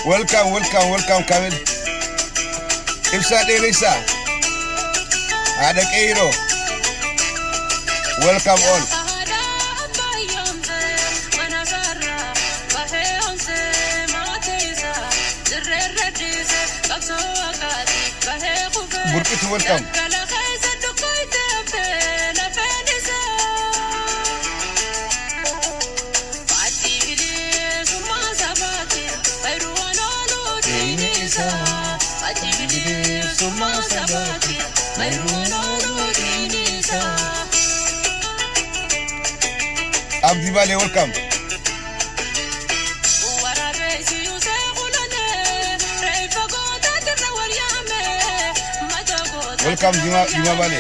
Welcome, welcome, welcome, Kamil. Ibsaa Dheeressaa. Haadha Qeyroo. Welcome all. Burqitu, welcome. Abdi Bale, welcome. Welcome, Jima, Jima Bale.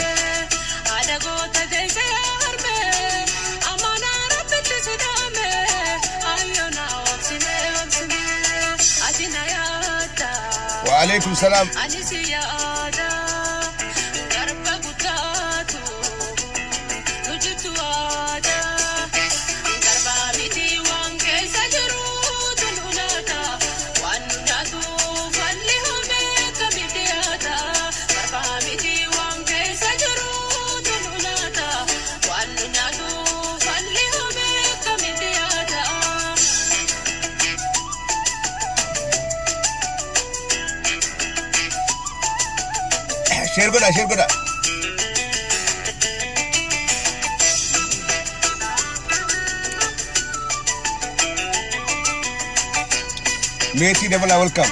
Wa alaikum salam. Share godha, share godha. Meetii Dabalaa, welcome.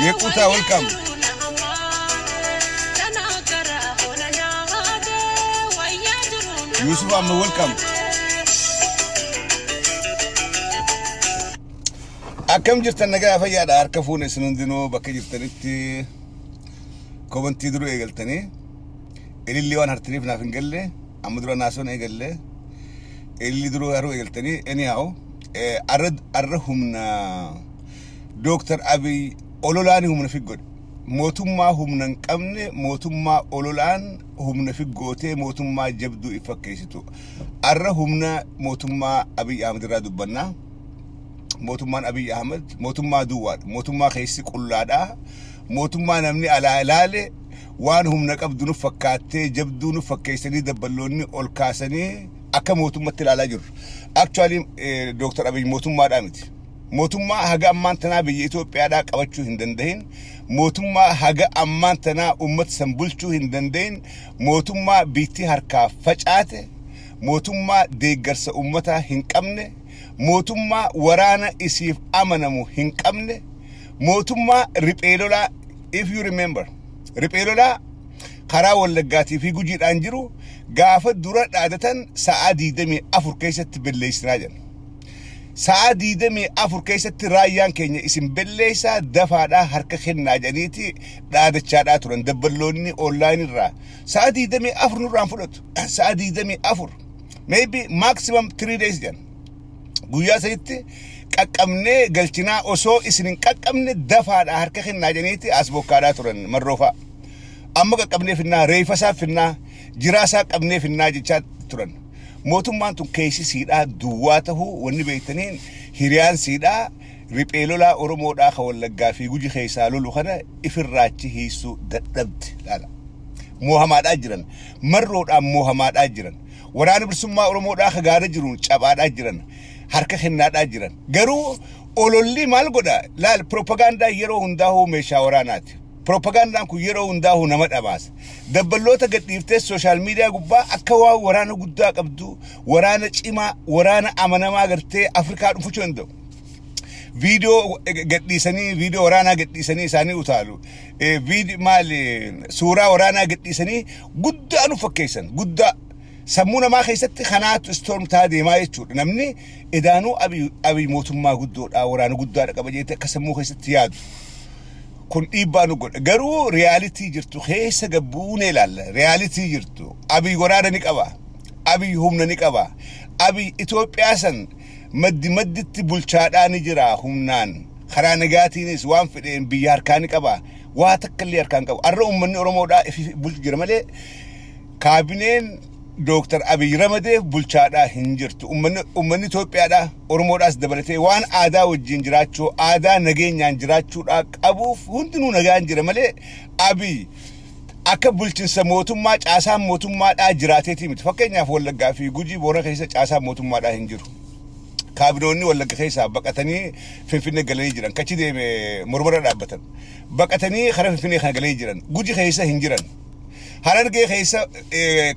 Yequutaa, welcome. Yusuf Amma, welcome. Akkam jirtan? Nagaa fayyaadha? Harka fuune isin hundinuu bakka jirtanitti. Komantii dura eegaltanii ilillii waan hartaniif naaf hin galle. Amma dura naasoon eegalle, ilillii dura haruu eegaltanii. Anyhow, arra humna Dooktar Abiy ololaan humna figgodhe. Mootummaa humna hin qabne, mootummaa ololaan humna figgootee mootummaa jabduu if fakkeessitu. Arra humna mootummaa Abiy Ahmed irraa dubbannaa. Mootummaan Abiy Ahmed mootummaa duwwaadha. Mootummaa keessi qullaadha. Mootummaa namni alaa ilaale waan humna qabdu nu fakkaattee jabduu nu fakkeessanii dabballoonni ol kaasanii akka mootummatti ilaalaa jirru. Actually, Dooktar Abiy mootummaadhaa miti. Mootummaa haga ammaan tanaa biyya Itoophiyaadhaa qabachuu hin dandahin, mootummaa haga ammaan tanaa uummata san bulchuu hin dandahin, mootummaa biitti harkaa facaate, mootummaa deeggarsa uummataa hin qabne, mootummaa waraana isiif amanamu hin qabne, mootummaa riphee lolaa. If you remember, riphee lolaa karaa Wallaggaatii fi Gujiidhaan jiru gaafa dura dhaadatan sa'aa 24 keessatti belleessinaa jedhan. Sa'aa 24 keessatti raayyaan keenya isin belleessaa, dafaadhaa harka kennaa jedhaniiti dhaadachaadhaa turan dabballoonni online irraa. Sa'aa 24 nurraan fudhatu. Sa'aa 24. Maybe maximum 3 days jedhan. Guyyaa saditti qaqqabnee galchinaa, osoo isin hin qaqqabne dafaadhaa harka kennaa jedhaniiti as bokkaadhaa turan marroofaa. Amma qaqqabnee finnaa, reefa isaa finnaa, jiraa isaa qabnee finnaa jechaa turan. Mootummaan tun keessi siidhaa duwwaa tahuu wanni beektaniin hiriyaan siidhaa riphee lolaa Oromoodhaa ka Wallaggaa fi Guji keessaa lolu kana ifirraachi hiisuu dadhabde laala. Moohamaadhaa jiran. Marroodhaan moohamaadhaa jiran. Waraana Bilisummaa Oromoodhaa ka gaara jiruun caphaadhaa jiran. Harka kennaadhaa jiran. Garuu ololli maal godha? Laal, propagaandaa yeroo hundaa'uu meeshaa waraanaati. Propagaandaan kun yeroo hundaa'uu nama dhabaasa. Dabballoota gadhiiftee social media gubbaa akka waan waraana guddaa qabdu, waraana cimaa, waraana amanamaa gartee Afrikaa dhufuu danda'u. Viidiyoo gadhiisanii, viidiyoo waraanaa gadhiisanii isaanii utaalu. Maali, suuraa waraanaa gadhiisanii guddaa nu fakkeessan, guddaa. Sammuu namaa keessatti kanaatu storm taa deemaa jechuudha. Namni edaanuu Abiy mootummaa guddoodha, waraana guddaadha qaba jettee akka sammuu keessatti yaadu. Kun dhiibbaa nu godha. Garuu reality jirtu keessa gabbuunee ilaalla. Reality jirtu. Abiy waraana ni qaba. Abiy humna ni qaba. Abiy Itoophiyaa san maddi madditti bulchaadhaa ni jira humnaan. Karaa nagaatiinis waan fedheen biyya harkaa ni qaba. Waa takka illee harkaa hin qabu. Arra uummanni Oromoodhaa ifi bulchu jira malee kaabineen Dooktar Abiy ramadeef bulchaadhaa hin jirtu. Uummanni Itoophiyaadhaa Oromoodhaas dabalatee waan aadaa wajjin jiraachuu, aadaa nageenyaan jiraachuudhaa qabuuf hundinuu nagaan jira malee Abiy akka bulchinsa mootummaa caasaan mootummaadhaa jiraateetii miti. Fakkeenyaaf, Wallaggaa fi Gujii, Boorana keessa caasaan mootummaadhaa hin jiru. Kaabinoonni Wallagga keessaa baqatanii Finfinnee galanii jiran. Kachi deeme mormarra dhaabbatan. Baqatanii karaa Finfinnee kana galanii jiran. Guji keessa hin jiran. Harargee keessa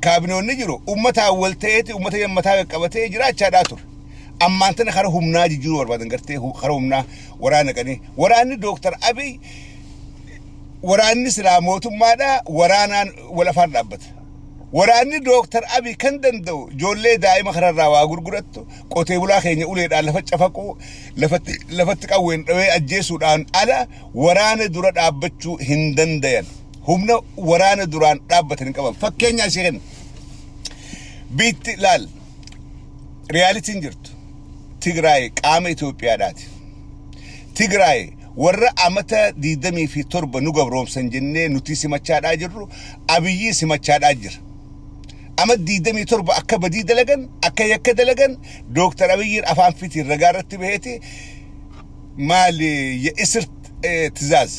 kaabinoonni jiru uummataan wal ta'eeti uummata mataa qabatee jiraachaadhaa ture. Ammaan tana karaa humnaa jijjiiruu barbaadan, gartee karaa humnaa waraana qanii. Waraanni Dooktar Abiy, waraanni silaa mootummaadhaa waraanaan wal afaan dhaabbata. Waraanni Dooktar Abiy kan danda'u ijoollee daa'ima kanarraa waa gurgurattu, qotee bulaa keenya uleedhaan lafa cafaquu, lafatti qawween dhawee ajjeesuudhaan ala waraana dura dhaabbachuu hin dandayan. Humna waraana duraan dhaabbatan hin qaban. Fakkeenya ishee kenna. Biitti laal, realityn jirtu. Tigraay qaama Itoophiyaadhaati. Tigraay warra amata 27 nu gabroomsan jennee nuti simachaadhaa jirru, Abiyyii simachaadhaa jira. Ama 27 akka badii dalagan, akka yakka dalagan, Dooktar Abiyyiin afaan fitiin ragaa irratti baheeti maali የእስር ትዕዛዝ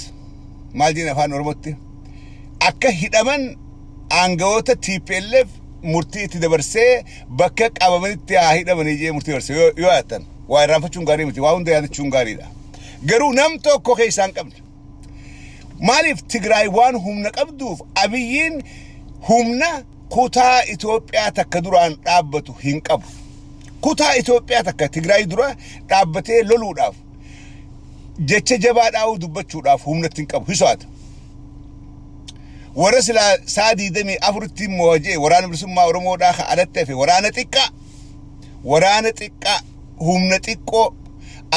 maal jedhan afaan Oromootti, akka hidhaman aangawoota TPLF murtii itti dabarsee, bakka qabamanitti haa hidhamanii jee murtii dabarsee. Yoo yaadatan, waa irraanfachuun gaarii miti, waa hunda yaadachuun gaariidha. Garuu nam tokko keessaa hin qabne. Maaliif? Tigraay waan humna qabduuf Abiyyiin humna kutaa Itoophiyaa takka duraan dhaabbatu hin qabu. Kutaa Itoophiyaa takka Tigraay dura dhaabbatee loluudhaaf, jecha jabaa dhaa'uu dubbachuudhaaf humna itti hin qabu. Hiso'ata. Warra silaa saa 24tti immoo jee Waraana Bilisummaa Oromoodhaa ka alatti hafe, waraana xiqqaa, waraana xiqqaa, humna xiqqoo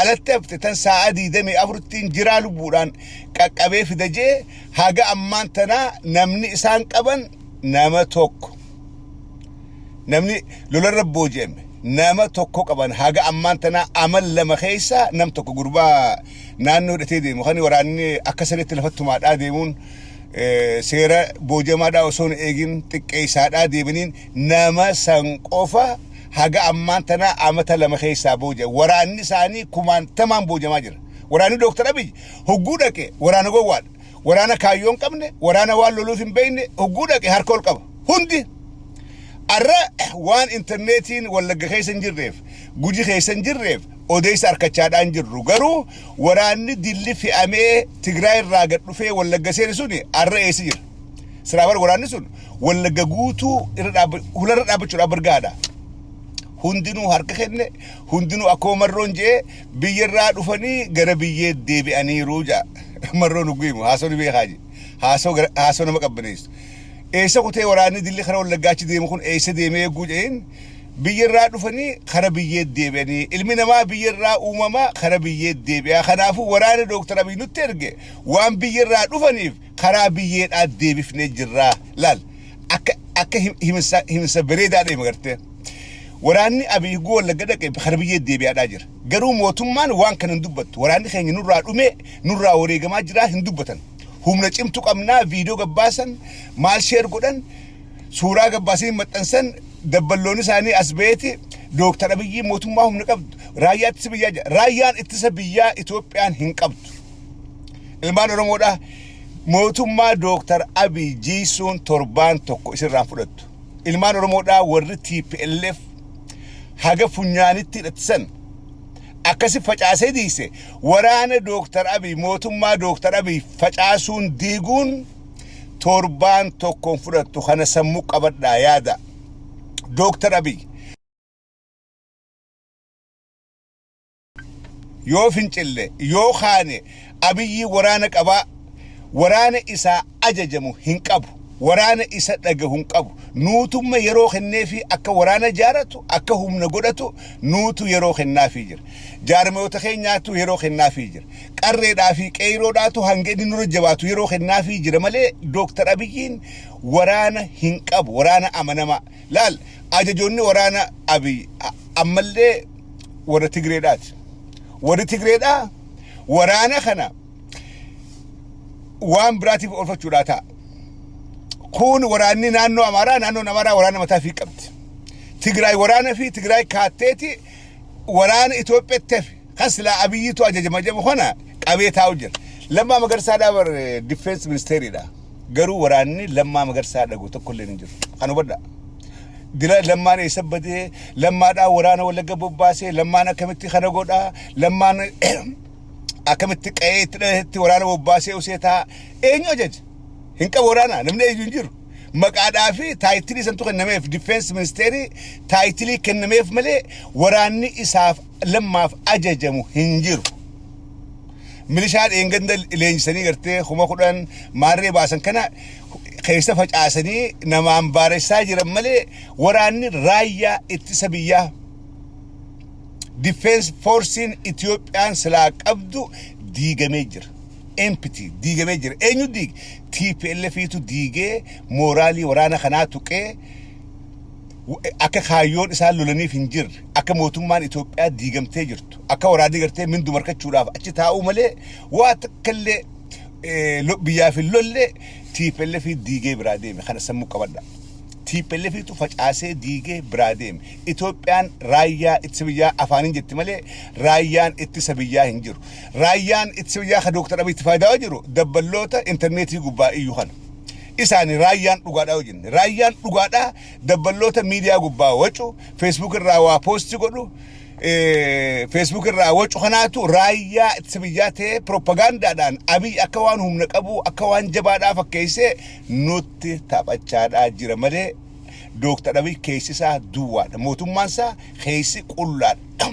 alatti hafte tan sa'a 24ttiin jiraa lubbuudhaan qaqqabee fida jee, haga ammaan tanaa namni isaan qaban nama tokko. Namni lolarra booji'ame nama tokko qaban haga ammaan tanaa amal 2 keessa, nam tokko, gurbaa naannoo hidhatee deemu kan waraanni akka sanitti lafattumaadhaa deemuun, seera booji'amaadhaa osoo hin eegin xiqqeessaadhaa deemaniin, nama san qofa haga ammaan tanaa amata 2 keessaa booji'a. Waraanni isaanii kumaantamaan booji'amaa jira. Waraanni Dooktar Abiy hogguu dhaqe waraana gowwaadha. Waraana kaayyoo hin qabne, waraana waan loluuf hin beekne, hogguu dhaqe harka ol qaba. Hundi arra waan intarneetiin Wallagga keessa hin jirreef, Guji keessa hin jirreef odeessa harkachaadhaan jirru. Garuu waraanni dilli fe'amee Tigraay irraa gad dhufee Wallagga seene suni arra eessa jira? Siraa bar waraanni sun Wallagga guutuu irra hularra dhaabbachuudhaaf bargaadha. Hundinuu harka kenne, hundinuu akkuma Marroon jee biyya irraa dhufanii gara biyyee deebi'aniiru jaa. Marroon hugguu himu haasoo ni beekaa jee. Haasoo nama qabbaneessu. Eessa kutee waraanni dilli kara Wallaggaa achi deemu kun eessa deemee eeguu jedheen, biyya irraa dhufanii kara biyyee deebi'anii, ilmi namaa biyya irraa uumamaa kara biyyee deebi'a. Kanaafuu waraana Dooktar Abiy nutti erge waan biyya irraa dhufaniif karaa biyyeedhaa deebifnee jirraa. Laal, akka himsa bareedaa deema gartee. Waraanni Abiy guu Wallagga dhaqe kara biyyee deebi'aadhaa jira. Garuu mootummaan waan kana hin dubbattu. Waraanni keenya nurraa dhume, nurraa wareegamaa jiraa hin dubbatan. Humna cimtu qabnaa viidiyoo gabbaasan, maal share godhan, suuraa gabbaasanii maxxansan, dabballoonni isaanii as ba'eeti Dooktar Abiyyi mootummaa humna qabdu, raayyaa ittisa biyyaa jedha. Raayyaan ittisa biyyaa Itoophiyaan hin qabdu. Ilmaan Oromoodhaa, mootummaa Dooktar Abiy jiisuun torbaan tokko isirraan fudhattu. Ilmaan Oromoodhaa, warri TPLF haga funyaanitti hidhatisan akkasi facaasee diise, waraana Dooktar Abiy, mootummaa Dooktar Abiy facaasuun diiguun torbaan tokkoon fudhattu. Kana sammuu qabadhaa yaada. Dooktar Abiy yoo fincille, yoo kaane, Abiyyi waraana qabaa, waraana isaa ajajamu hin qabu, waraana isa dhagahu hin qabu. Nuutumma yeroo kenneefi akka waraana jaaratu, akka humna godhatu nuutu yeroo kennaafii jira. Jaarmoota keenyaatu yeroo kennaafii jira. Qarreedhaa fi qeeyroodhaatu hanga inni nurra jabaatu yeroo kennaafii jira malee Dooktar Abiyyiin waraana hin qabu, waraana amanamaa. Laal, Ajajoonni waraana Abiy ammallee warra Tigreedhaati. Warri Tigreedhaa waraana kana waan biraatiif oolfachuudhaa ta'a. Kun waraanni naannoo Amaaraa, naannoon Amaaraa waraana mataa fi qabdi. Tigraay waraana fi Tigraay kaatteeti waraana Itoophiyaatti hafe kan silaa Abiyyiitu ajajama jedhamu kana qabee taa'u jira. Lammaa Magarsaadhaa bar defense ministeeriidha. Garuu waraanni Lammaa Magarsaa dhagu tokko illee hin jiru. Kan hubadhaa. Dila Lammaan eessa badee? Lammaadhaa waraana Wallagga bobbaasee? Lammaan akkamitti kana godhaa? Lammaan akkamitti qa'ee itti dhalatetti waraana bobbaasee usee taa'a? Eenyu ajaja? Hin qabu waraana, namni eenyu hin jiru. Maqaadhaa fi title santu kennameef, defense ministeerii title kennameef malee waraanni isaaf Lammaaf ajajamu hin jiru. Milishaa dheenganda leenjisanii gartee 10,000 maarree baasan kana keessa facaasanii namaan baaressaa jiran malee waraanni raayyaa ittisa biyyaa, defense forceiin Itoophiyaan silaa qabdu diigamee jira. Empty, diigamee jira. Eenyu diige? TPLFitu diigee mooraalii waraana kanaa tuqee akka kaayyoon isaan lolaniif hin jirre, akka mootummaan Itoophiyaa diigamtee jirtu, akka waraanni gartee mindu markachuudhaaf achi taa'uu malee waa takkallee biyyaaf hin lolle TPLF diigee biraa deeme. Kana sammuu qabadha. TPLFitu facaasee diigee biraa deeme. Itoophiyaan raayyaa ittisa biyyaa afaaniin jetti malee raayyaan ittisa biyyaa hin jiru. Raayyaan ittisa biyyaa kan Dooktar Abiy itti faayidaa jiru dabballoota intarneetii gubbaa iyyuu kana. Isaani raayyaan dhugaadhaa hojjenne. Raayyaan dhugaadhaa dabballoota miidiyaa gubbaa wacu, Facebook irraa waa post godhu, Facebook irraa wacu kanaatu raayyaa ittisa biyyaa ta'ee propagaandaadhaan Abiy akka waan humna qabu, akka waan jabaadhaa fakkeessee nutti taphachaadhaa jira malee Dooktar Abiy keessi isaa duwwaadha. Mootummaan isaa keessi qullaadha.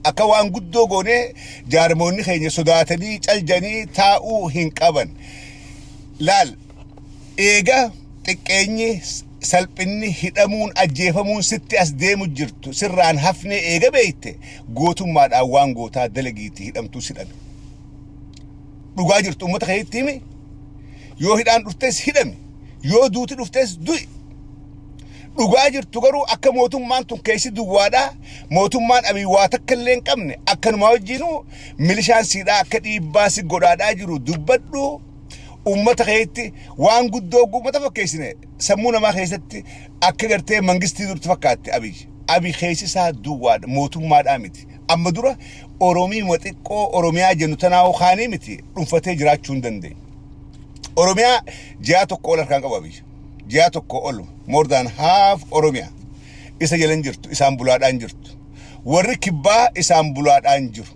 Akka waan guddoo goonee jaarmoonni keenya sodaatanii caljanii taa'uu hin qaban. Laal, eega xiqqeenyi, salphinni, hidhamuun, ajjeefamuun sitti as deemu jirtu sirraan hafnee eega beeyte, gootummaadhaan waan gootaa dalagiitii hidhamtuu si dhabe. Dhugaa jirtu uummata keetti himi. Yoo hidhaan dhuftes hidhami. Yoo duuti dhuftes du'i. Dhugaa jirtu garuu akka mootummaan tun keessi duwwaadhaa, mootummaan Abiy waa takka illee hin qabne, akkanumaa wajjinuu milishaan siidhaa akka dhiibbaa si godhaadhaa jiru dubbadhu. Uummata keetti waan guddoo uummata fakkeessine sammuu namaa keessatti akka gartee mangistii durti fakkaatti Abiy. Abiy keessi isaa duwwaadha, mootummaadhaa miti. Amma dura Oromii xiqqoo Oromiyaa jennu tanaa kaanii miti dhuunfatee jiraachuu hin dandeenye. Oromiyaa ji'a 1 ol harkaan qabu Abiy. Ji'a 1 ol, more than half Oromiyaa isa jalan jirtu, isaan bulaadhaan jirtu. Warri kibbaa isaan bulaadhaan jiru.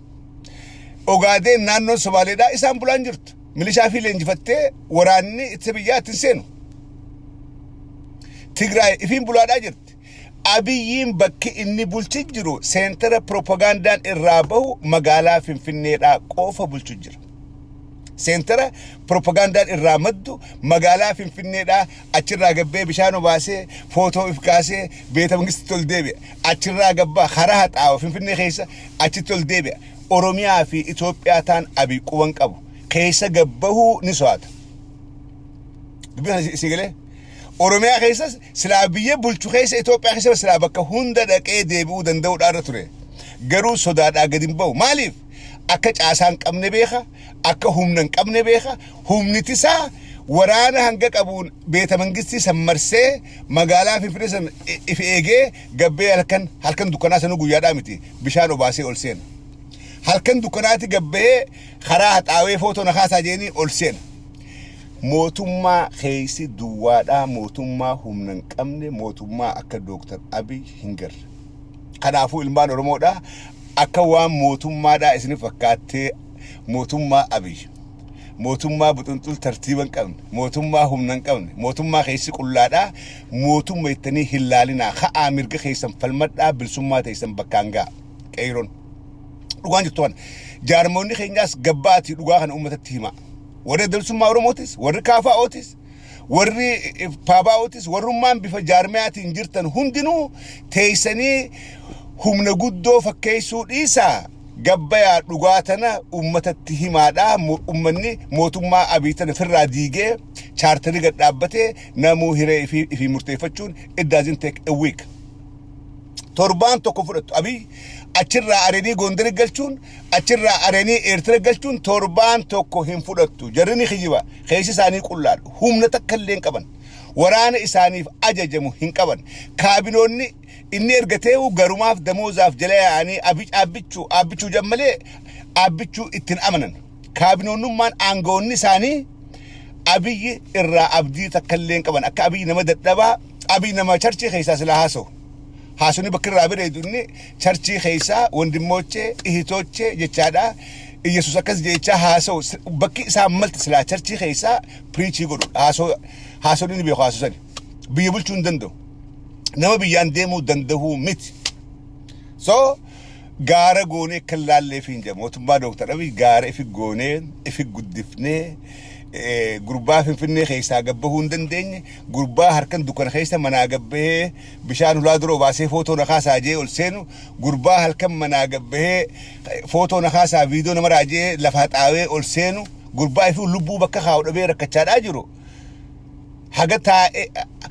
Ogaadeen, naannoon Somaaleedhaa isaan bulaan jirtu. Milishaa fi leenjifattee waraanni ittisa biyyaa ittiin seenu. Tigraay ifiin bulaadhaa jirti. Abiyyiin bakki inni bulchi jiru center propagandaan irraa bahu magaalaa Finfinneedhaa qofa bulchu jira. Center propagandaan irraa maddu magaalaa Finfinneedhaa. Achirraa gabbee bishaan obaasee footoo if kaasee beeta mangistitti ol deebi'a. Achirraa gabbaa karaa haxaawa Finfinnee keessa achitti ol deebi'a. Oromiyaa fi Itoophiyaa taan Abiy quban qabu. Keessa gabbahuu ni so'ata. Dubbii kana isin galee? Oromiyaa keessas silaa biyya bulchu keessa, Itoophiyaa keessa silaa bakka hunda dhaqee deebi'uu danda'uudhaa irra ture. Garuu sodaadhaa gadi hin bahu. Maaliif? Akka caasaa hin qabne beeka, akka humna hin qabne beeka, humnitisaa waraana hanga qabuun beeta mangistii san marsee magaalaa Finfinnee san if eegee gabbee halkan halkan dukkanaa sanuu guyyaadhaa miti bishaan obaasee ol seena. Halkan dukkanaatti gabbee karaa haxaawee footoo na kaasaa jedhanii ol seena. Mootummaa keessi duwwaadhaa, mootummaa humna hin qabne, mootummaa akka Dooktar Abiy hin garre. Kanaafuu ilmaan Oromoodhaa, akka waan mootummaadhaa isin fakkaattee mootummaa Abiy, mootummaa buxunxul tartiiba hin qabne, mootummaa humna hin qabne, mootummaa keessi qullaadhaa mootummaa jettanii hin laalinaa. Ka'aa, mirga keessan falmadhaa, bilisummaa teessan bakkaan ga'a. Qeeyroon. Dhugaan jirtu kana. Jaarmoonni keenyaas gabbaatii dhugaa kana uummatatti himaa. Warri Adda Bilisummaa Oromootis, warri KFO'tis, warri PABO'tis, warrummaan bifa jaarmiyaatiin jirtan hundinuu teessanii humna guddoo fakkeessuu dhiisaa, gabbayaa dhugaa tana uummatatti himaadhaa. Uummanni mootummaa Abiy tana firraa diigee chaartarii gad dhaabbatee namuu hiree ifii murteeffachuun it doesn't take a week. Torbaan tokko fudhattu. Abiy achirraa areenii Gondari galchuun, achirraa areenii Eertira galchuun torbaan tokko hin fudhattu. Jarri ni kijiba. Keessi isaanii qullaadha. Humna takka illee hin qaban. Waraana isaaniif ajajamu hin qaban. Kaabinoonni inni ergateehu garumaaf damoozaaf jala yaa'anii Abiy aabbichuu aabbichuu jedhan malee aabbichuu ittiin amanan. Kaabinoonnummaan aangawoonni isaanii Abiyyi irraa abdii takka illee hin qaban. Akka Abiyyi nama dadhabaa, Abiyyi nama charchii keessaa silaa haasa'u. Haasonni bakka irraa bareedu inni charchii keessaa wandimmochee, ihitochee jechaadha. Iyyasuus akkas jechaa haasa'u bakki isaan malte silaa charchii keessaa preach godhu. Haasonni inni beeku haasosani. Biyya bulchuu hin danda'u. Nama biyyaan deemuu danda'uu miti. So gaara goonee kan laalleef hin jedhamu. Mootummaa Dooktar Abiy gaara ifi goonee ifi guddifnee gurbaa Finfinnee keessaa gabbahuu hin dandeenye, gurbaa harkan dukkana keessa manaa gabbahee bishaan hulaa dura obaasee footoo na kaasaa jee ol seenu, gurbaa halkan manaa gabbahee footoo na kaasaa viidiyoo nama raajee lafa haxaawee ol seenu, gurbaa ifi lubbuu bakka kaa'u dhabee rakkachaadhaa jiru. Haga taa'e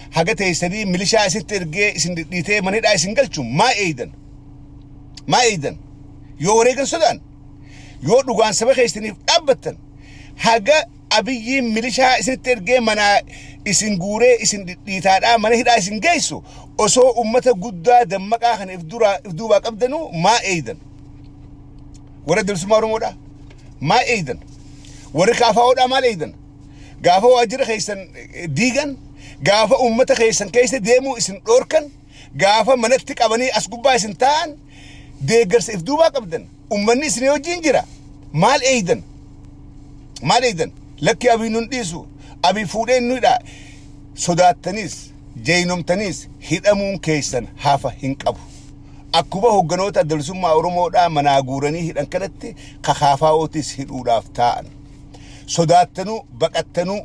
haga teessanii milishaa isitti ergee isin dhidhiitee mana hidhaa isin galchu maa eeydan? Maa eeydan? Yoo wareegan sodaan, yoo dhugaan saba keessaniif dhaabbattan, haga Abiyyiin milishaa isinitti ergee manaa isin guuree isin dhidhiitaadhaa mana hidhaa isin geessu, osoo ummata guddaa dammaqaa kana if duraa if duubaa qabdanuu maa eeydan? Warra Bilisummaa Oromoodhaa maa eeydan? Warri KFOdhaa maal eeydan? Gaafa waajjira keessan diigan, gaafa ummata keessan keessa deemuu isin dhoorkan, gaafa manatti qabanii as gubbaa isin taa'an, deeggarsa if duubaa qabdan, ummanni isin wajjin jira, maal eeydan? Maal eeydan? Lakki, Abiy nun dhiisu, Abiy fuudhee nu hidha. Sodaattaniis jeeynomtaniis hidhamuun keessan hafa hin qabu. Akkuma hogganoota Adda Bilisummaa Oromoodhaa manaa guuranii hidhan kanatti KFOtis hidhuudhaaf taa'an. Sodaattanuu baqattanuu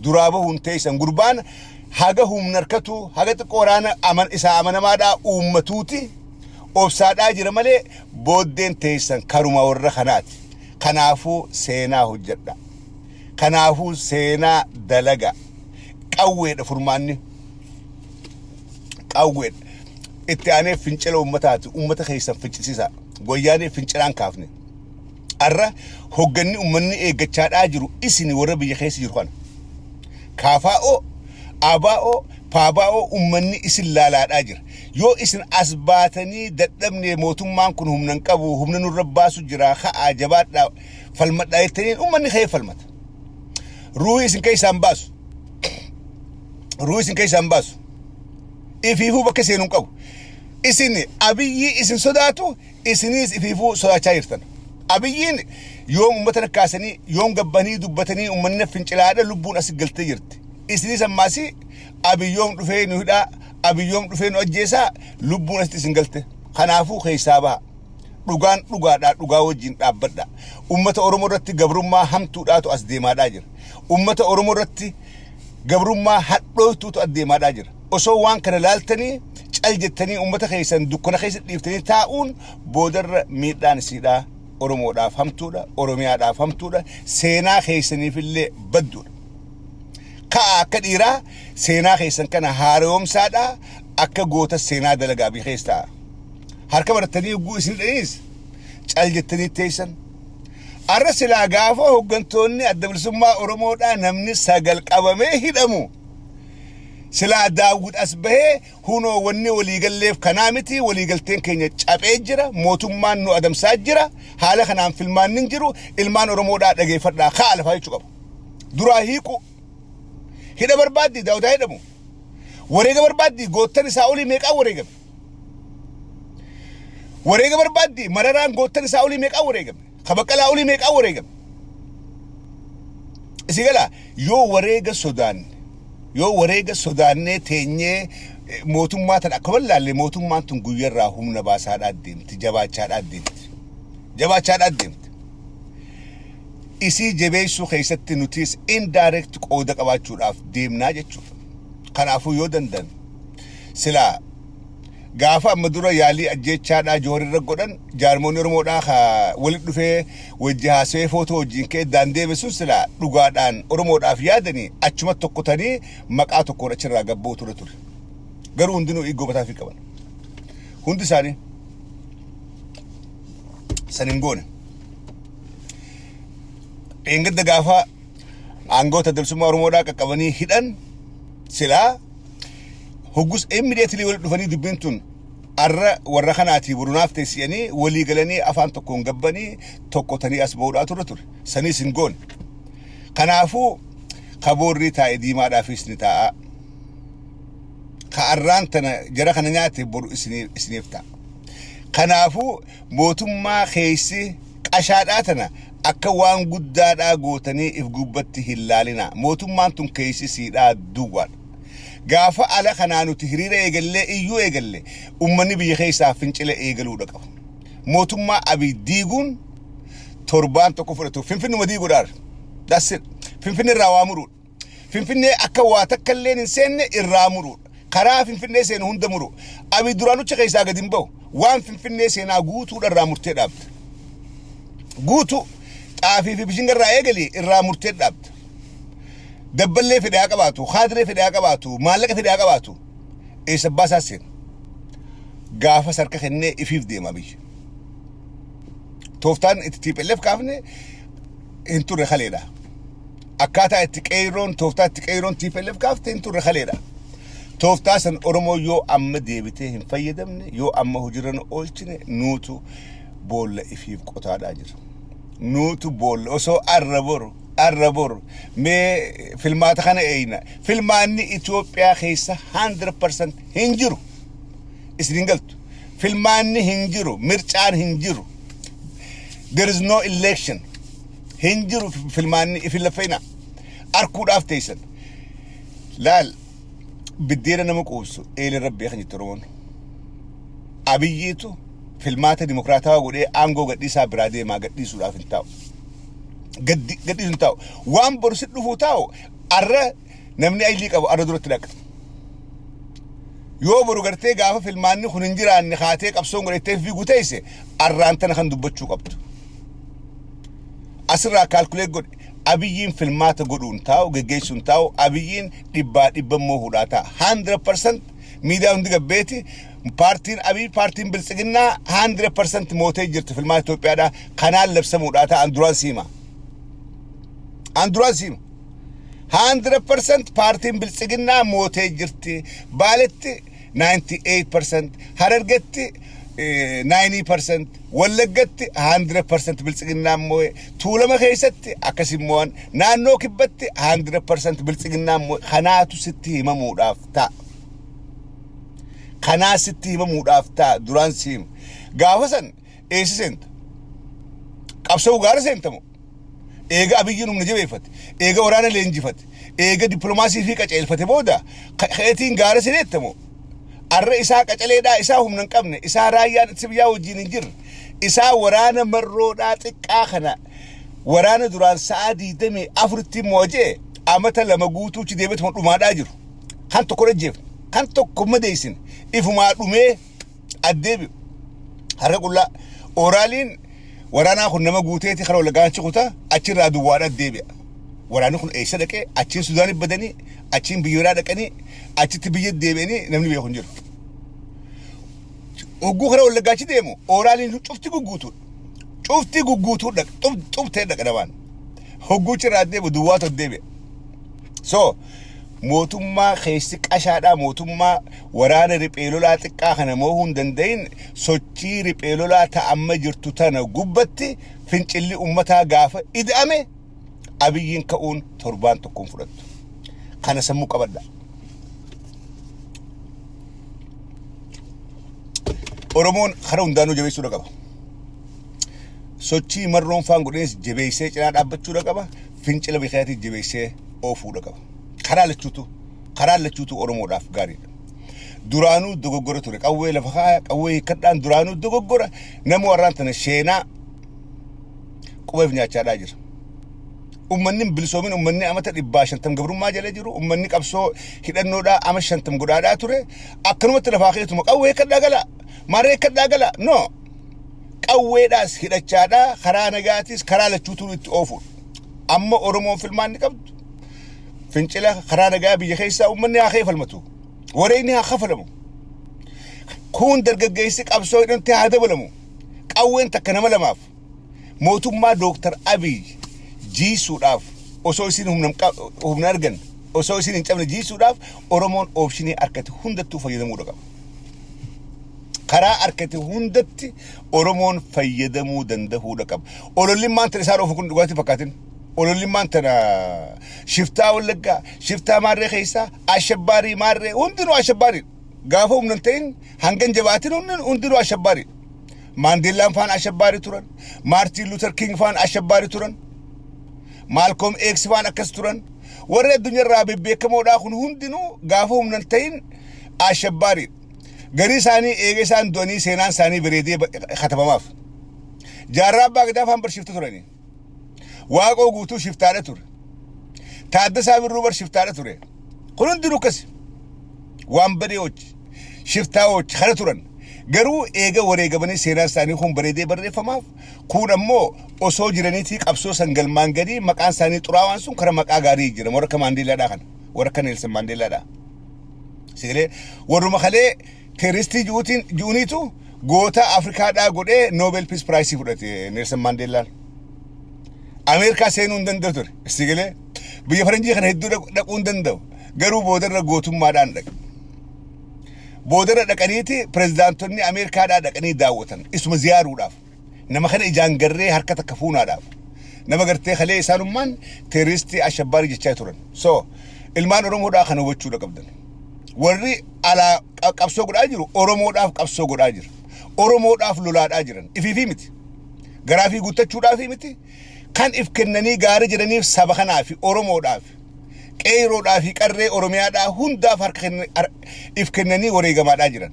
duraa bahuun teessan. Gurbaan haga humna harkatu, haga xiqqoo waraana isaa amanamaadhaa uummatuuti obsaadhaa jira malee booddeen teessan karuma warra kanaati. Kanaafuu seenaa hojjedha. Kanaafuu seenaa dalaga. Qawweedha furmaanni. Qawweedha. Itti aanee fincila uummataati. Uummata keessan fincisiisa. Wayyaanee fincilaan kaafne. Arra hogganni uummanni eeggachaadhaa jiru isin warra biyya keessa jiru kana. KFO, ABO, PABO uummanni isin laalaadhaa jira. Yoo isin as baatanii dadhabne, mootummaan kun humna hin qabu, humna nurra baasu jira, ka'aa jabaadhaa falmadhaa jettaniin, uummanni ka'ee falmata. Ruuhii isin keessaa hin baasu. Ruuhii isin keessaa hin baasu. Ifiifuu bakka seenu hin qabu. Isin Abiyyi isin sodaatu, isiniis ifiifuu sodaachaa jirtan. Abiyyiin yoom uummata kaasanii, yoom gabbanii dubbatanii uummanni fincilaadha lubbuun as galtee jirti. Isinis ammaasi Abiyyoom dhufee nu hidhaa, Abiyyoom dhufee nu ajjeesaa lubbuun asitti isin galte. Kanaafuu keessaa baha. Dhugaan dhugaadhaa dhugaa wajjin dhaabbadha. Uummata Oromoo irratti gabrummaa hamtuudhaatu as deemaadhaa jira. Uummata Oromoo irratti gabrummaa hadhooytuutu as deemaadhaa jira. Osoo waan kana laaltanii cal jettanii uummata keessan dukkana keessa dhiiftanii taa'uun boodarra miidhaan isiidhaa Oromoodhaaf hamtuudha, Oromiyaadhaaf hamtuudha, seenaa keessaniif illee badduudha. Ka'a akka dhiiraa seenaa keessan kana haaromsaadhaa, akka goota seenaa dalagaa biyya keessa ta'a. Harka barattanii hogguu isin dhaniis cal jettanii teessan. Arra silaa gaafa hooggantoonni Adda Bilisummaa Oromoodhaa namni 9 qabamee hidhamu, silaa Daawwit as bahee hunoo wanni waliigalleef kanaa miti, waliigalteen keenya caphee jira, mootummaan nu adamsaa jira, haala kanaan filmaanni hin jiru, ilmaan Oromoodhaa dhageeffadhaa, ka'a lafaa jechuu qaba. Duraa hiiqu hidha barbaaddi Daawudaa hidhamu. Wareega barbaaddi goottan isaa olii meeqaan wareegame? Wareega barbaaddi Mararaan goottan isaa olii meeqaan wareegame? Ka Baqqalaa olii meeqaan wareegame? Isi gala yoo wareega sodaanne, yoo wareega sodaannee teenyee mootummaa tan akka wallaalle, mootummaan tun guyyarraa humna baasaadhaa deemti, jabaachaadhaa deemti. Jabaachaadhaa deemti. Isii jabeessuu keessatti nutis indirect qooda qabaachuudhaaf deemnaa jechuudha. Kanaafuu yoo danda'an silaa gaafa amma dura yaalii ajjeechaadhaa Joorirra godhan, jaarmoonni Oromoodhaa ka walitti dhufee wajji haasawee footoo wajjin ka'ee daandee sun, silaa dhugaadhaan Oromoodhaaf yaadanii achumatti tokkotanii maqaa tokkoon achirraa gabboo ture ture. Garuu hundinuu eegoo mataa fi qaban. Hundi isaanii san hin goone. Dheengadda gaafa aangoota bilisummaa Oromoodhaa qaqqabanii hidhan, silaa hoggus immediately wal dhufanii dubbiin tun arra warra kanaatii borunaaf teessiyanii walii galanii afaan tokkoon gabbanii tokkotanii as ba'uudhaa turre ture. Sanis hin goone. Kanaafuu kaboorrii taa'e diimaadhaafis ni taa'a. Ka arraan tana jara kana nyaate boru isiniif ta'a. Kanaafuu mootummaa keessi qashaadhaa tana akka waan guddaadhaa gootanii if gubbatti hin laalina. Mootummaan tun keessi siidhaa duwwaadha. Gaafa ala kanaa nuti hiriira eegallee, iyyuu eegalle, ummanni biyya keessaa fincila eegaluudha qaba. Mootummaa Abiy diiguun torbaan tokko fudhatu, Finfinnuma diiguudhaan. That's it. Finfinne irraa waa muruudha. Finfinnee akka waa takka illee hin seenne irraa muruudha. Karaa Finfinnee seenu hunda muru. Abiy duraanucha keessaa gadi hin bahu. Waan Finfinnee seenaa guutuudha irraa murtee dhaabda. Guutuu xaafii fi bishinga irraa eegali irraa murtee dhaabda. Dabballee fedhe haa qabaatu, kaadiree fedhe haa qabaatu, maallaqa fedhe haa qabaatu. Eessa abbaa isaa seena? Gaafa sarka kennee ifiif deema biyya. Tooftaan itti TPLF kaafne hin turre kaleedha. Akkaataa itti qeerroon, tooftaa itti qeerroon TPLF kaafte hin turre kaleedha. Tooftaa san Oromoo yoo amma deebitee hin fayyadamne, yoo amma hojiirra nu oolchine, nuutu boolla ifiif qotaadhaa jira. Nuutu boolla osoo arra boru arra boru mee filmaata kana eeyna. Filmaanni Itoophiyaa keessa 100% hin jiru. Isin hin galtu. Filmaanni hin jiru, mircaan hin jiru. There is no election. Hin jiru filmaanni, ifin laffeena. Arkuudhaaf teessan. Laal, biddeena nama quubsu eelee rabbii kan jettu Oromoon. Abiyyiitu filmaata dimokiraatawaa godhee aangoo gadhiisaa biraa deemaa, gadhiisuudhaaf hin taa'u. Gadhiisu hin taa'u. Waan boru si dhufuu taa'u arra namni aylii qabu arra duratti dhaqa. Yoo boru gartee gaafa filmaanni kun hin jiraanne kaatee qabsoon godhattee fiiguu teesse, arraan tana kan dubbachuu qabdu. Asirraa calculate godhe. Abiyyiin filmaata godhuun taa'u, geggeessuun taa'u, Abiyyiin dhibbaa dhibba immoo hudhaa ta'a. 100% miidiyaa hundi gabbeeti, paartiin Abiy, paartiin Biltsiginnaa 100% mootee jirti filmaata Itoophiyaadhaa kanaan labsamuudhaa ta'a. An duraan siima. An duraan siima. 100% paartiin Biltsiginnaa mootee jirti. Baaletti 98%, Harargetti 90%, Wallaggatti 100% Biltsiginnaa moo'e, Tuulama keessatti akkasimmoo naannoo Kibbatti 100% Biltsiginnaa moo'e. Kanaatu sitti himamuudhaaf ta'a. Kanaa sitti himamuudhaaf ta'a, duraan si hima. Gaafa san eessa seenta? Qabsoo gaara seentamu? Eega Abiyyiin humna jabeeffate, eega waraana leenjifate, eega dippiloomaasii fi qaceelfate booda ka'eetiin gaara sineettamu. Arra isaa qacaleedhaa, isaa humna hin qabne, isaa raayyaan ittisa biyyaa wajjin hin jirre, isaa waraana marroodhaa xiqqaa kana, waraana duraan sa'a 24tti mo'ajee amata 2 guutuuchi deebiituma dhumaadhaa jiru. Kan tokko dhajjeefne, kan tokko madeessine, ifumaa dhumee addeebi'u. Harka qullaa ooraaliin waraanaa kun nama guuteeti karaa Wallaggaa achi kutaa achirraa duwwaadha deebi'a. Waraanni kun eessa dhaqee, achiin Sudaaniif badanii, achiin biyya biraa dhaqanii, achitti biyya deebi'anii namni beeku hin jiru. Hogguu karaa Wallaggaa achi deemu ooraaliin cufti gugguutuudha. Cufti gugguutuu dhaqa, xubtee dhaqa namaan. Hogguu achirraa deebi'u duwwaatu deebi'a. So mootummaa keessi qashaadhaa, mootummaa waraana riphee lolaa xiqqaa kana moohuu hin danda'in, sochii riphee lolaa ta'amma jirtu tana gubbatti fincilli ummataa gaafa ida'ame Abiyyiin ka'uun torbaan tokkoon fudhattu. Kana sammuu qabadha. Oromoon karaa hundaanuu jabeessuudha qaba. Sochii marroon faan godheenis jabeessee cinaa dhaabbachuudha qaba. Fincila bikaatii jabeessee oofuudha qaba. Karaa lachuutu Oromoodhaaf gaariidha. Duraanuu dogoggora ture. Qawwee lafa kaaya, qawwee hiikkadhaan duraanuu dogoggora. Nama warraan tana sheenaa qubeef nyaachaadhaa jira. Ummanni hin bilisoomin, ummanni amata 150 gabrummaa jala jiru, ummanni qabsoo hidhannoodhaa ama 50 godhaadhaa ture. Akkanumatti lafaa keetuma qawwee hiikkadhaa gala. Marree hiikkadhaa gala. No. Qawweedhaas hidhachaadhaa, karaa nagaatis, karaa lachuutu itti oofuudha. Amma Oromoon filmaan ni qabdu. Fincila karaa nagaa biyya keessaa uummanni haa keefalmatu. Wareegni haa kafalamu. Kun dargaggeessi qabsoo hidhante haa dabalamu. Qawween takka nama lamaaf. Mootummaa Dooktar Abiy jiisuudhaaf, osoo isin humna argan, osoo isin hin cabne jiisuudhaaf, Oromoon option harkate hundattuu fayyadamuu qaba. Karaa harkate hundatti Oromoon fayyadamuu danda'uudha qaba. Olollimmaan tana isaan oofu kun dhugaatii fakkaatin. Olollimmaan tana shiftaa Wallaggaa, shiftaa maarree keessaa, ashabbaarii maarree, hundinuu ashabbaarii. Gaafa humna hin ta'in hangan jabaatin hundinuu ashabbaarii. Maandeellaan faan ashabbaarii turan. Maartiin Luuter King faan ashabbaarii turan. Maalkoom Eeks faan akkas turan. Warri addunyaarraa bebbeekamoodhaa kun hundinuu gaafa humna hin ta'in ashabbaarii. Garii isaanii eega isaan du'anii seenaan isaanii bareedee katabamaaf. Jaarraa Abbaa Gadaa faan bar shifta turanii. Waaqoo Guutuu shiftaadha ture. Taaddasaa Birruu bar shiftaadha ture. Kun hundinuu akkas. Waan badee hojii. Shiftaa hojii kana turan. Garuu eega wareegamanii seenaan isaanii kun bareedee barreeffamaaf. Kun ammoo osoo jiraniitii qabsoo san galmaan gadii maqaan isaanii xuraawaan sun kara maqaa gaarii jira. Warra akka Maandeellaadhaa kana. Warra akka Neelsan Maandeellaadhaa. Sigalee warruma kalee terroristii juutiin juuniitu goota Afrikaadhaa godhee Nobel Peace Prize fudhate Neelsan Maandeellaan. Ameerikaa seenuu hin danda'u ture. Sigalee biyya faranjii kana hedduu dhaquu hin danda'u. Garuu boodarra gootummaadhaan dhaqe. Boodarra dhaqaniiti pirezidaantonni Ameerikaadhaa dhaqanii daawwatan isuma ziyaaruudhaaf. Nama kana ijaan garree harka takka fuunaadhaaf. Nama gartee kalee isaanummaan terroristii ashabbaarii jechaa turan. So ilmaan Oromoodhaa kana hubachuudha qabdan. Warri alaa qabsoo godhaa jiru Oromoodhaaf qabsoo godhaa jira. Oromoodhaaf lolaadhaa jiran. Ifiifii miti. Garaafii guuttachuudhaafii miti. Kan if kennanii gaarii jiraniif saba kanaa fi Oromoodhaaf, qeeroodhaa fi qarree Oromiyaadhaa hundaaf harka if kennanii wareegamaadhaa jiran.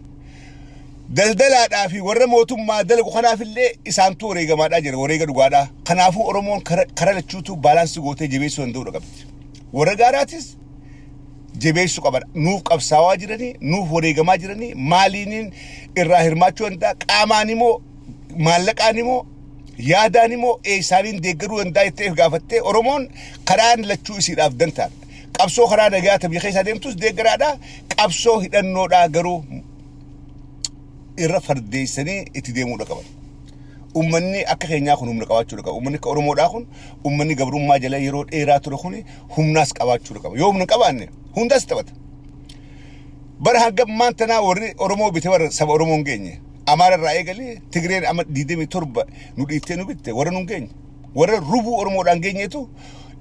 Daldalaadhaa fi warra mootummaa dalagu kanaaf illee isaantu wareegamaadhaa jira, wareega dhugaadhaa. Kanaafuu Oromoon kara lachuutu balance gootee jabeessuu danda'uudha qabdi. Warra gaaraatis jabeessuu qaban. Nuuf qabsaawaa jiranii, nuuf wareegamaa jiranii, maaliiniin irraa hirmaachuu danda'a, qaamaan immoo, maallaqaan immoo, yaadaan immoo eessaaniin deeggaruu danda'a jettee gaafattee Oromoon karaan lachuu isiidhaaf dantaadha. Qabsoo karaa nagaa biyya keessa deemtus deeggaraadha. Qabsoo hidhannoodhaa garuu irra fardeessanii itti deemuudha qaban. Uummanni akka keenyaa kun humna qabaachuudha qaba. Uummanni akka Oromoodhaa kun, uummanni gabrummaa jala yeroo dheeraa ture kun, humnaas qabaachuudha qaba. Yoo humna hin qabaanne hundaas taphata. Bara hanga ammaan tanaa warri Oromoo bite warra saba Oromoo hin geenye. Amaara irraa eegalee Tigreen amma 27 nu dhiiftee nu bitte warra nu hin geenye. Warra rubuu Oromoodhaan geenyeetu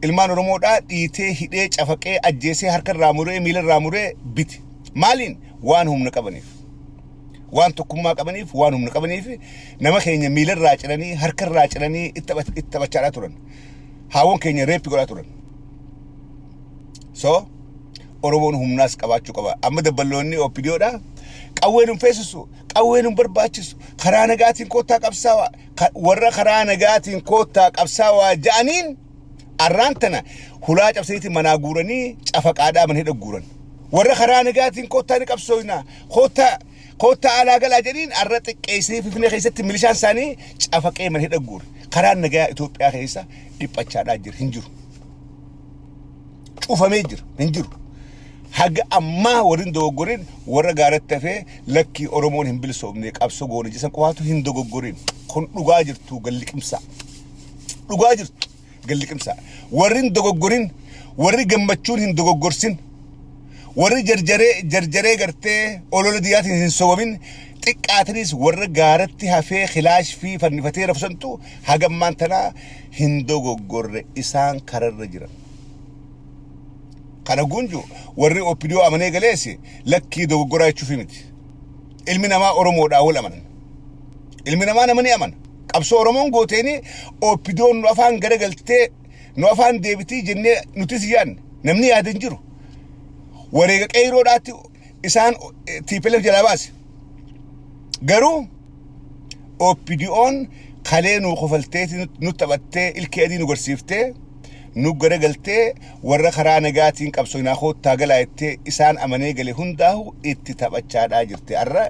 ilmaan Oromoodhaa dhiitee, hidhee, cafaqee, ajjeesee, harka irraa muree, miila irraa muree bite. Maaliin? Waan humna qabaniif. Waan tokkummaa qabaniif, waan humna qabaniif nama keenya miila irraa ciranii, harka irraa ciranii itti taphachaadhaa turan. Haawwan keenya rape godhaa turan. So Oromoon humnaas qabaachuu qaba. Amma dabballoonni OPDOdha. Qawween hin feesisu, qawween hin barbaachisu. Karaa nagaatiin koottaa qabsaawaa. Warra karaa nagaatiin koottaa qabsaawaa ja'aniin arraan tana hulaa cabsaniitiin manaa guuranii cafaqaadhaa mana hidha guuran. Warra karaa nagaatiin koottaa ni qabsooyna, koottaa koottaa alaa galaa jedhiin arra xiqqeessanii Finfinnee keessatti milishaan isaanii cafaqee mana hidha guure. Karaan nagaa Itoophiyaa keessa dhiphachaadhaa jira, hin jiru. Cufamee jira, hin jiru. Haga ammaa warri hin dogoggorin warra gaaratti hafee lakkii Oromoon hin bilisoomne qabsoo goone jedhan qofaatu hin dogoggorin. Kun dhugaa jirtu galliqimsaa. Dhugaa jirtu galliqimsaa. Warri hin dogoggorin, warri gammachuun hin dogoggorsin, warri jarjaree jarjaree gartee olola diyyaatiin hin sobamin xiqqaatanis warra gaaratti hafee kilaash fi fannifatee rafsantu haga ammaan tanaa hin dogoggorre, isaan kararra jiran. Kana gunju warri OPDO amanee galees lakkii dogoggoraa jechuufi miti. Ilmi namaa Oromoodhaa wal amanan. Ilmi namaa nama ni amana. Qabsoo Oromoon gooteeni OPDOn nu afaan garagaltee nu afaan deebitii jennee nutis yaadne namni yaada hin jiru. Wareega qeeyroodhaatti isaan TPLF jalaa baase. Garuu OPDOn kalee nu kofaltee nu taphattee ilkee adii nu garsiiftee nu garagaltee warra karaa nagaatiin qabsoo koottaa galaa jettee isaan amanee gale hundaahu itti taphachaadhaa jirti. Har'a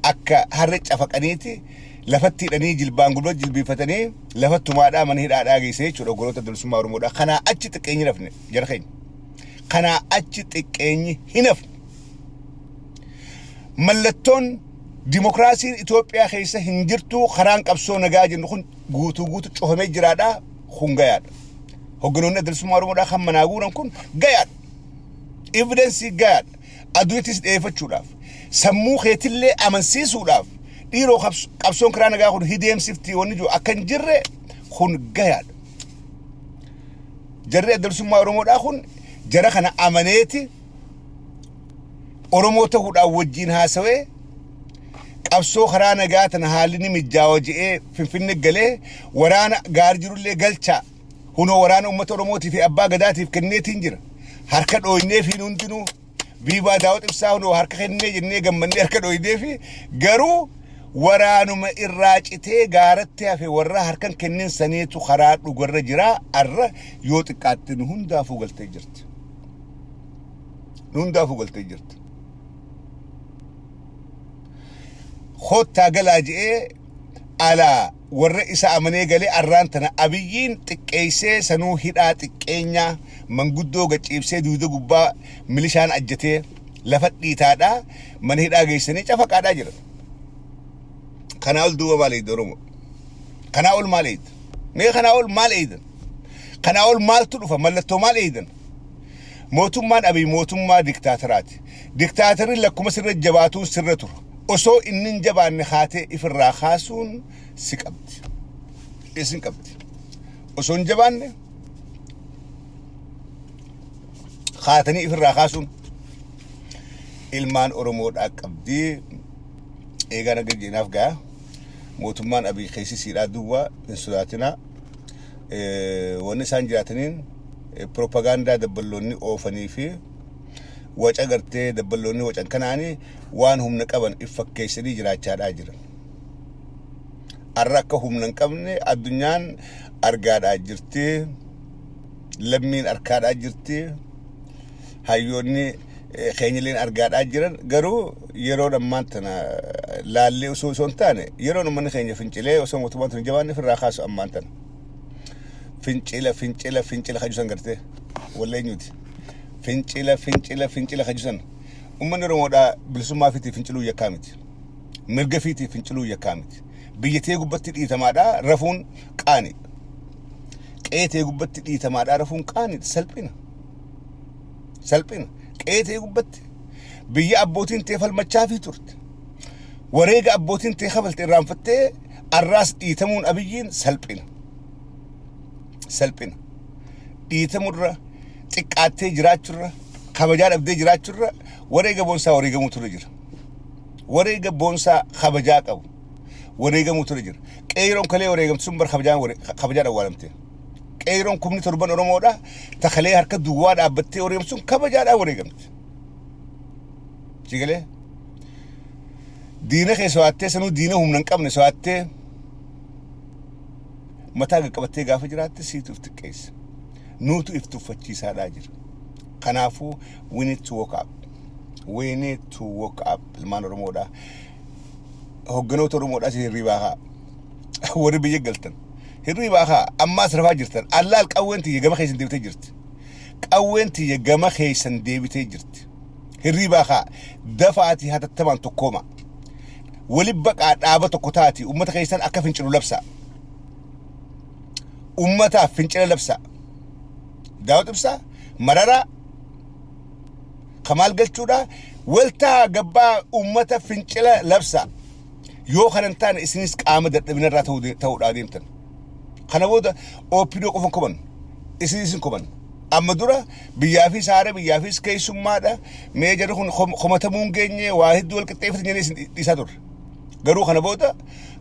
akka harre cafaqaniiti lafatti hidhanii jilbaan gulba jilbiifatanii lafattumaadhaa mana hidhaadhaa geesse jechuudha oggoloota bilisummaa Oromoodhaa. Kanaa achi xiqqeenyi rafne jara keenya. Kanaa achi xiqqeenyi hin hafne. Mallattoon Dimokiraasiin Itoophiyaa keessa hin jirtu. Karaan qabsoo nagaa jennu kun guutuu guutuu cufamee jiraadha. Kun gayaadha. Hogganoonni Adda Bilisummaa Oromoodhaa kan manaa guuran kun gayaadha. Evidence gayaadha. Aduuttis dhiyeeffachuudhaaf, sammuu keetillee amansiisuudhaaf, dhiiroo, qabsoon karaa nagaa kun hideemsifti wanni jiru akka hin jirre kun gayaadha. Jarri Adda Bilisummaa Oromoodhaa kun jara kana amaneeti Oromoo ta'uudhaan wajjin haasawee, qabsoo karaa nagaa tana haalli ni mijjaawa je'ee Finfinne galee, waraana gaar jirullee galchaa, hunoo waraana uummata Oromootii fi abbaa gadaatiif kenneetiin jira. Harka dhooynee fi hundinuu viva Daawud Ibsaa, hunoo harka kennee jennee gammannee harka dhooynee fi garuu waraanuma irraa citee gaaratti hafe warra harkan kennin saniitu karaa dhugarra jira. Arra yoo xiqqaatte nu hundaafuu galtee jirti. Nu hundaafuu galtee jirti. Kottaa galaa je'ee alaa warra isa amanee galee, arraan tana Abiyyiin xiqqeessee, sanuu hidhaa xiqqeenyaa manguddoo gaciibsee, duuda gubbaa milishaan ajjatee lafa dhiitaadhaa mana hidhaa geessanii cafaqaadhaa jiran. Kanaa ol duuba maal eeyda, Oromoo? Kanaa ol maal eeyda? Mee kanaa ol maal eeydan? Kanaa ol maaltu dhufa? Mallattoo maal eeydan? Mootummaan Abiy mootummaa diktaataraati. Diktaatarri lakkuma sirra jabaatuun sirra tura. Osoo inni hin jabaanne haatee ifirraa kaasuun si qabdi. Isin qabdi. Osoo hin jabaanne haatanii ifirraa kaasuun ilmaan Oromoodhaa qabdi. Eegaa naga jeenaaf gaa mootummaan Abiy keessi siidhaa duwwaa hin sodaatinaa. Wanni isaan jiraataniin propagaandaa dabballoonni oofanii fi waca gartee dabballoonni wacan kanaanii waan humna qaban if fakkeessanii jiraachaadhaa jiran. Arra akka humna hin qabne addunyaan argaadhaa jirti. Lammiin arkaadhaa jirti. Hayyoonni keenyilleen argaadhaa jiran. Garuu yeroon ammaan tana laallee osoo hin taane, yeroon uummanni keenya fincilee osoo mootummaan tun hin jabaanne ofirraa kaasu ammaan tana. Fincila, fincila, fincila kajusan gartee walla eenyuti? Fincila, fincila, fincila kajusan. Uummanni Oromoodhaa bilisummaa fiitiif finciluu yakkaa miti. Mirga fiitiif finciluu yakkaa miti. Biyya tee gubbatti dhiitamaadhaa rafuun qaani. Qe'ee tee gubbatti dhiitamaadhaa rafuun qaani, salphina. Salphina. Qe'ee tee gubbatti biyya abbootiin tee falmachaa fi turte. Wareega abbootiin tee kafalte irraanfattee arraas dhiitamuun Abiyyiin salphina. Salphina. Dhiitamurra, xiqqaattee jiraachurra, kabajaa dhabdee jiraachurra wareega boonsaa wareegamuu ture jira. Wareega boonsaa kabajaa qabu wareegamuu ture jira. Qeeroon kalee wareegamtu sun bar kabajaan awwaalamte. Qeeroon 7,000 Oromoodha. Takalee harka duwwaa dhaabbattee wareegamtu sun kabajaadhaan wareegamte. Sigalee diina kee so'aattee, sanuu diina humna hin qabne so'aattee, mataa qaqqabattee gaafa jiraatte siitu if xiqqeessa. Nuutu if tuffachiisaadhaa jira. Kanaafuu we need to wake up. We need to wake up, ilmaan Oromoodhaa. Hogganoota Oromoodhaas hirribaa haa. Warri biyya galtan. Hirribaa haa. Ammaas rafaa jirtan. Allaal qawween tiyya gama keessan deebitee jirti. Qawween tiyya gama keessan deebitee jirti. Hirribaa haa. Dafaatii hatattamaan tokkooma. Wali baqaa, dhaaba tokko taati uummata keessan akka fincilu labsaa. Uummataaf fincila labsaa. Daawud Ibsaa, Mararaa, Kamaal Galchuudha. Waltaa gabbaa uummata fincila labsaa. Yoo kana hin taane isinis qaama dadhabinarraa ta'uudhaa deemtan. Kana booda OPDO qofa hin koman. Isinis hin koman. Amma dura biyyaafis haara, biyyaafis keessummaadha. Mee jarri kun komatamuu hin geenye, waa hedduu wal qixxeeffatan jennee isin dhiisaa turre. Garuu kana booda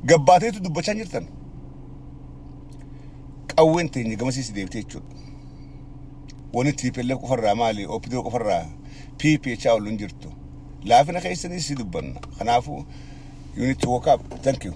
gabbaateetu dubbachaa hin jirtan. Qawween teenya gamasiis deebitee jechuudha. Wanni TPLF qofarraa maali? OPDO qofarraa PPH ol hin jirtu. Laafina keessanis si dubbanna. Kanaafuu you need to wake up. Thank you.